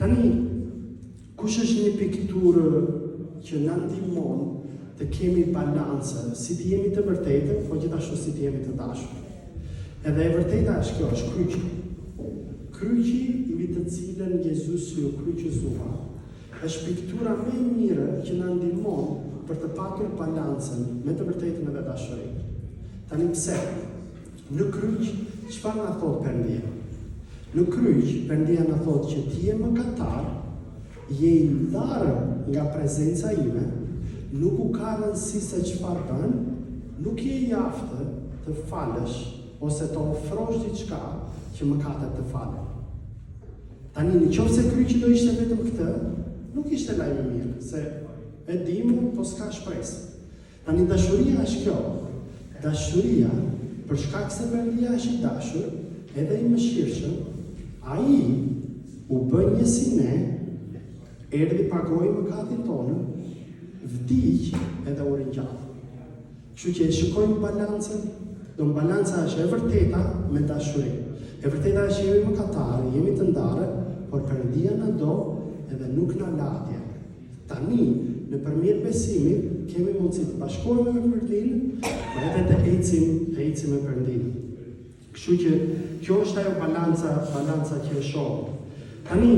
Tani, kush është një pikturë që na ndihmon të kemi balancë, si të jemi të vërtetë, po gjithashtu si të jemi të dashur. Edhe e vërteta është kjo, është kryqi. Kryqi mbi të cilën Jezusi u kryqëzua, është piktura më e mirë që na ndihmon për të patur balancën me të vërtetën edhe dashurinë. Tani pse? Në kryq, çfarë na thotë Perëndia? Në kryq, Perëndia na thotë që ti je mëkatar, je i ndarë nga prezenca ime, nuk u ka rëndësi se çfarë bën, nuk je i aftë të falësh ose të ofrosh diçka që mëkatet të falen. Tani, në qoftë se kryqi do ishte vetëm këtë, nuk ishte lajm i mirë, se e dimë, po s'ka shpresë. Tani dashuria është kjo. Dashuria, për shkak se Perëndia është i dashur, edhe i mëshirshëm, ai u bë një si ne, erdhi pagoi mëkatin tonë, vdiq edhe u ringjall. Kështu që e shikojmë balancën, do balanca është e vërteta me dashurinë. E vërteta është që jemi mëkatarë, jemi të ndarë, por Perëndia na do edhe nuk na la atje. Tani, nëpërmjet besimit, kemi mundësi të bashkohemi me Perëndinë, por edhe të ecim, të ecim me Perëndinë. Kështu që kjo është ajo balanca, balanca që e shoh. Tani.